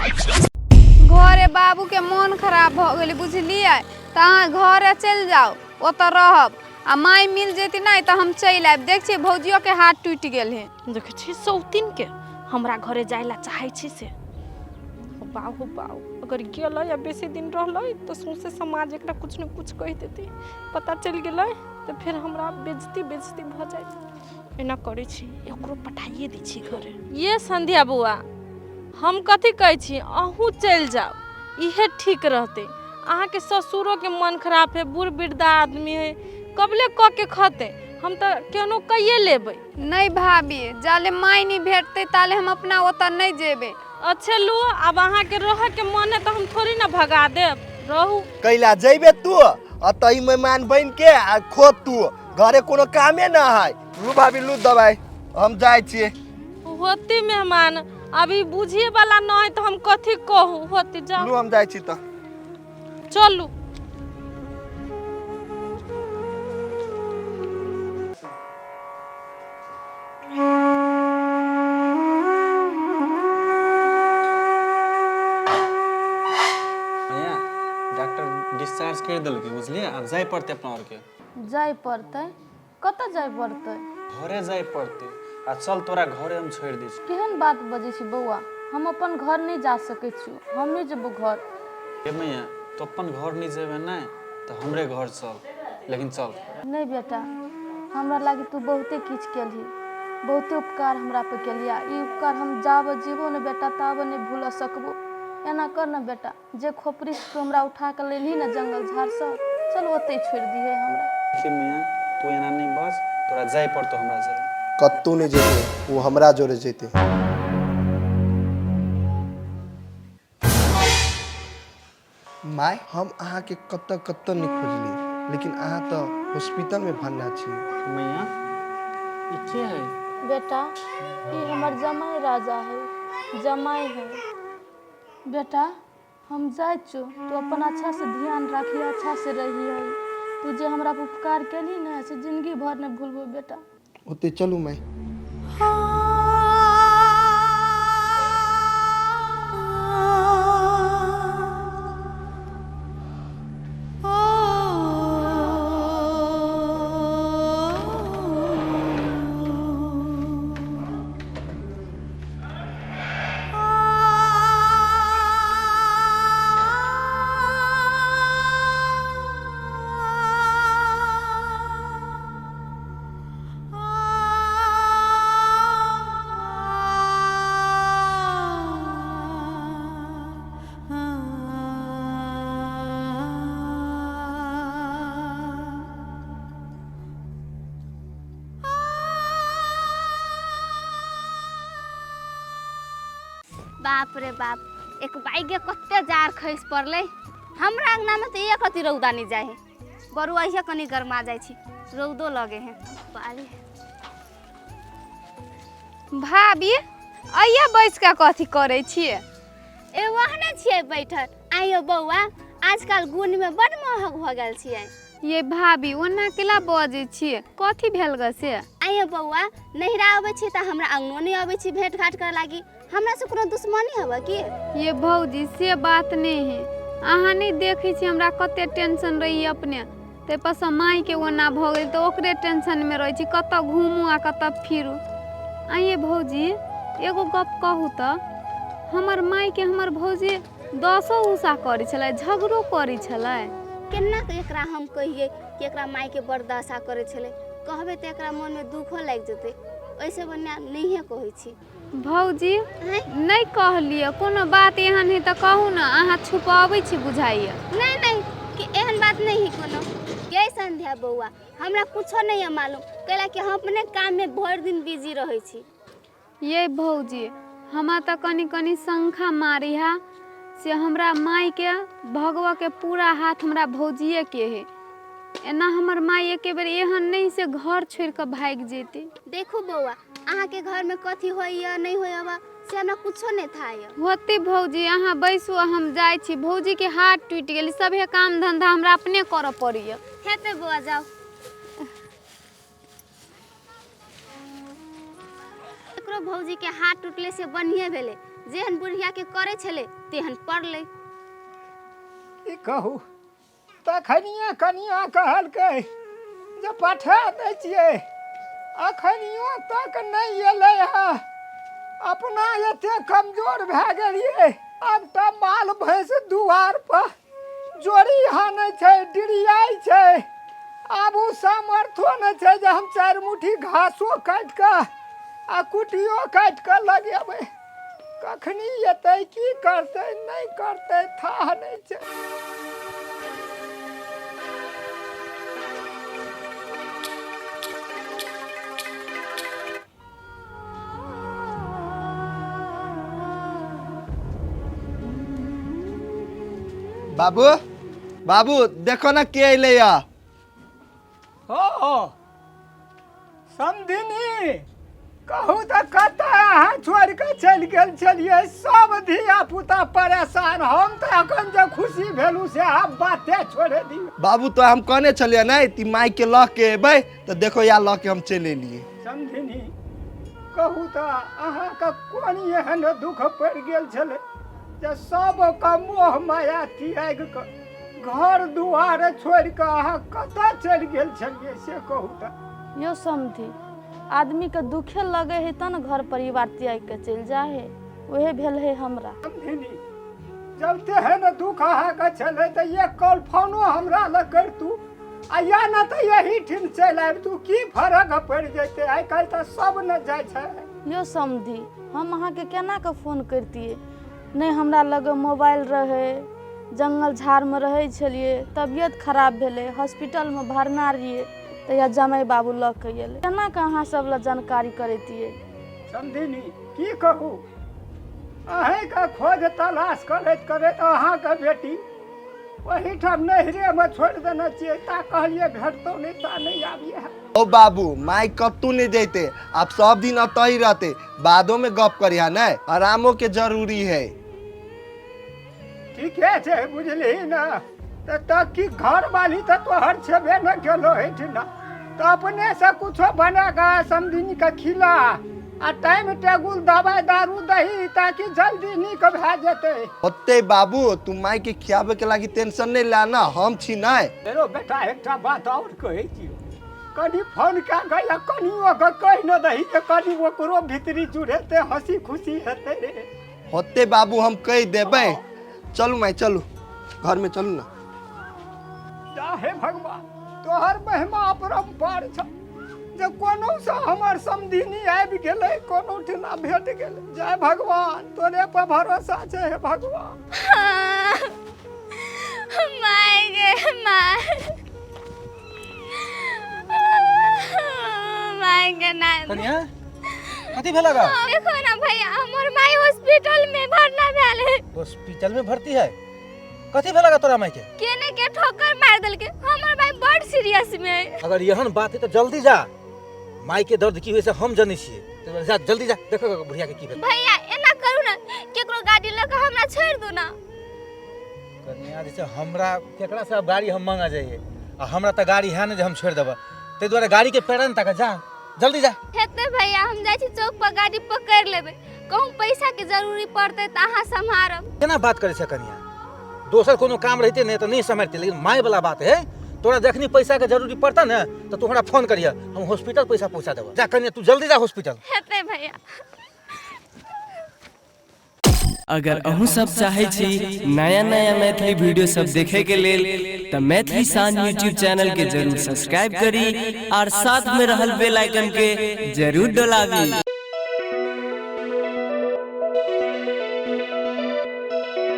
घरे बाबूके मोन खराब भऽ गेलै बुझलियै तऽ अहाँ घरे चलि जाउ ओतऽ रहब आ माय मिल जेती नहि तऽ हम चलि आयब देख छियै भौजियोके हाथ टूटि गेल है। देखै छी सौतीनके हमरा घरे जाय ला चाहै छी से हो बाउ हो बाउ, अगर गेलै आ बेसी दिन रहलै तऽ सौंसे समाज एकरा कुछ ने कुछ कहि देतै, पता चलि गेलै तऽ फेर हमरा बेजती बेजती भऽ जायत। एना करै छी एकरो पठाइए दै छी घरे। ये संध्या बौआ, हम कथी कहै छी, अहूँ चलि जाउ, इहे ठीक रहतै। अहाँके ससुरोके मन खराब है, बूढ़ वृद्धा आदमी है, कबले कऽ के खतै, हम तऽ केहनो कैये लेबै। नहि भाभी, जाले माय नहि भेटतै ताले हम अपना ओतऽ नहि जेबै। अच्छे लू, आब अहाँके रहऽके मन है तऽ हम थोड़ी ने भगा देब, रहू। कैला जैबे तू अतऽ ई मेहमान बन के आ खो तू, घरे कोनो कामे न है। लू भाभी लू दवाई, हम जाइ छियै। होती मेहमान अभी बुझिए वाला न है तऽ हम कथी कहू, होती जाउ। लू हम जाइ छी तऽ। चलू। भैया डॉक्टर डिस्चार्ज कर देलकै बुझलियै, आब जाय पड़तै अपना आरके। जाय पड़तै? कतऽ जाय पड़तै? घरे जाय पड़तै। आ चल तोरा घरे हम छोड़ि दै छी। केहन बात बजै छी बौआ, हम अपन घर नहि जा सकै छियौ, हम नहि जेबौ घर। हे मैया, तू अपन घर नहि जेबे ने तऽ हमरे घर चल, लेकिन चल। नहि बेटा, हमरा लागी तू बहुते किछु केलही, बहुते उपकार हमरा पर केलही आ ई उपकार हम जाबे जीबो ने बेटा ताबे नहि भूल सकबो। एना कर ने बेटा, जे खोपड़ी से तू हमरा उठा के लेलही ने जंगल झाड़सँ, चल ओतहि छोड़ि दिहे हमरा। देखी मैया, तू एना नहि बज, तोरा जाय पड़तौ हमरा जरे। कतहु नहि जेतै, ओ हमरा जोरे जेतै। माय, हम अहाँके कतऽ कतऽ नहि खोजली, लेकिन अहाँ तऽ हॉस्पिटलमे भरना छी। मैया, ई के है? बेटा, ई हमर जमाई राजा है, जमाई है। बेटा, हम जाइ छौ, तू अपन अच्छा से ध्यान राखी, अच्छा से रही। तू जे हमरा पर उपकार केलही ने से जिंदगी भर नहि भूलबो बेटा। ओते चलू माय। बाप रे बाप, एक बाइगे कते जार खसि पड़लै। हमरा अंगना में तो एक अति रौदा नहीं जाए है, बरु अहिया कनी गरमा जाइ छी, रौदो लगे है। बारी भाभी, अइया बैस कऽ कथी करै छियै? ए ओहने छियै बैठल। आइयो बौआ, आजकल गुण में बड महग भऽ गेल छियै। ये भाभी, ओना केला बजै छियै, कथी भेल ग से? आइयो बौआ, नहिरा अबै छी तऽ हमरा अंगनो नहि अबै छी भेंट घाट करे लागी, हमरा से कोनो दुश्मनी हवे की? ये भौजी, से बात नहीं है, अहाँ नहीं देखै छी हमरा कते टेंशन रही अपने, ताहि पर से मायके ओना भऽ गेल तऽ ओकरे टेंशन में रहै छी, कतऽ घूमू आ कतऽ फिरू। आइये भौजी, एगो गप कहू तऽ, हमर मायके हमर भौजी दसो उषा करै छलै, झगड़ो करै छलै। केना के एकरा हम कहियै कि एकरा मायके बड़ दशा करै छलै, कहबै तऽ एकरा मनमे दुखो लागि जेतै, ओहिसँ बढ़िआँ नहिए कहै छी। भौजी, नहि कहलियै, कोनो बात एहन है तऽ कहू ने, अहाँ छुपाबै छी बुझाइए। नहीं नहीं, कि एहन बात नहीं है कोनो। ये संध्या बौआ, हमरा कुछो नहीं है मालूम, कैला कि हम अपने काम में भरि दिन बिजी रहै छी। ये भौजी, हमरा तऽ कनि कनि शंखा मारी है से हमरा मायके भगवऽ के पूरा हाथ हमरा भौजिए के है। एना हमर माय एके बेर एहन नहीं से घर छोड़ि कऽ भागि जेतै। देखू बौआ, अहाँके घर में कथी होइए नहीं होइए से हमरा कुछो नहीं था यऽ। होते भौजी, अहाँ बैसू, हम जाइ छी। भौजी के हाथ टूटि गेल, सभे काम धंधा हमरा अपने करऽ पड़ैए। हेतै बौआ, जाउ। एकरो हमरो भौजीके हाथ टूटले से बढ़िए भेलै, जेहन बुढ़ियाके करै छलै तेहन पड़लै। की कहू, तखनिए कनिया कहलकै जे पठा दै छियै, अखनियो तक नहि एलै हँ। अपना एते कमजोर भए गेलियै, आब तऽ माल भैंस दुआर पर जोड़ी हानै छै, डिरियाइ छै। आब ओ सामर्थ्यो नहि छै जे हम चारि मुट्ठी घासो काटि कऽ आ कुटियो काटि कऽ लगेबै। कखनी एतै, की करतै नहि करतै, थाह नहि छै। बाबू, बाबू देखो ना के अइलै या। हो समधिनी, कहू तऽ कतऽ अहाँ छोड़ि कऽ चलि गेल छलियै? सब धिया पुता परेशान, हम तऽ एखन जे खुशी भेलहुँ से आब बाते छोड़े दियौ। बाबू तो हम कहने छलियै नहि ती माई के लऽ के एबै, तऽ देखो या लऽ के हम चलि एलियै। समधिनी, कहू तऽ अहाँके कोन एहन दुख पड़ि गेल छलै जे सबके मोह माया त्यागि कऽ घर दुआर छोड़ि कऽ अहाँ कतऽ चलि गेल छलियै से कहू तऽ? यौ समधी, आदमीके दुखे लगे है तब ने घर परिवार त्याग के चलि जा है, उहे भेल है हमरा। समधिनी, जब तेहन दुख अहाँके छलै तऽ एक कॉल फोनो हमरा लग करितू, आ या न तऽ यही ठीम चलि आबितू, की फरक पड़ि जेतै? आइ काल्हि तऽ सब ने जाइ छै। यौ समधी, हम अहाँके केना कऽ फोन करितियै? नहि हमरा लग मोबाइल रहै, जङ्गल झाड़मे रहै छलियै, तबियत खराब भेलै, हॉस्पिटलमे भरना रहियै, तहिया जमाइ बाबू लऽ कऽ एलै। केना कऽ अहाँ सब लए जानकारी करैतियै? समधिनी, की कहू, अहीँके खोज तलाश करैत करैत अहाँके बेटी ओहिठाम नैहरेमे छोड़ि देने छियै, ता कहलियै भेटतौ नहि ता नहि आबियै। ओ बाबू, माई कतू नहीं जैते, आप सब दिन अतः ही रहते, बादो में गप करिहा नहीं, आरामो के जरूरी है। ठीके छै, बुझलिही ने तऽ तऽ की घरवाली तऽ तोहर छेबे ने केलो एहिठिना, तऽ अपनेसँ कुछो बना कऽ समधिनीके खिला आ टाइम टेबुल दवाइ दारू दही, ताकि जल्दी नीक भए जेतै। होते बाबू, तू माई के खियाबे के लागी टेंशन नहीं ला ना, हम छी नहीं। हेरो बेटा, एकटा बात आओर कहै छियौ, कनि फोन कए कऽ या कनियो के कहि ने दही जे कनि ओकरो भीतरी जुड़ेतै, हंसी खुशी हेतै रे। होते बाबू, हम कहि देबै। चलू माई, चलू घर में चलू ना। जा हे भगवान, तोहर महिमा अपरम्पार छ जे कोनो से हमर समधिनी आबि गेलै, कोनो ठिना भेट गेलै। जय भगवान, तोरे पर भरोसा छै हे भगवान। My गे my, my गे ना। कनिया, कथी भेल गा? देखो ना भैया, हमर माई हॉस्पिटल में भर्ना भेल है। हॉस्पिटल में भर्ती है? कथी भेल गा तोरा माई के? केने के ठोकर मार देलके, हमर माई बड़ सीरियस में है। अगर एहन बात है तो जल्दी जा, माई के दर्द की हुए से हम जनै छियै, तो जा जल्दी जा, देखो बुढ़िया के की भेल। भैया एना करू ना, केकरो गाड़ी लऽ कऽ हमरा छोड़ि दू ना। कनिया, जे छै हमरा केकरा से अब गाड़ी हम मांगा जाइए, आ हमरा तऽ गाड़ी है नहीं जे हम छोड़ि देबै, ताहि दुआरे गाड़ी के पैरन तक जा, जल्दी जा। हेतै भैया, हम जाइ छी चौक पर गाड़ी पकड़ि लेबै, कहूँ पैसा के जरूरी पड़तै तऽ अहाँ सम्हारब। केना बात करै छै कनिया, दोसर कोनो काम रहिते नहि तऽ नहि सम्हारते, लेकिन माय वाला बात है, तोरा जखनी पैसा के जरूरी पड़ता ने तऽ तू हमरा फोन करिह, हम हॉस्पिटल पैसा पहुँचा देबो। जा कनिया, तू जल्दी जा हॉस्पिटल। हेतै भैया। अगर अहूँ सब चाहे छी नया नया मैथिली वीडियो सब देखे के लेल तऽ मैथिली शान यूट्यूब चैनल के जरूर सब्सक्राइब करी और साथ में रहल बेल आइकन के जरूर डोलाबी।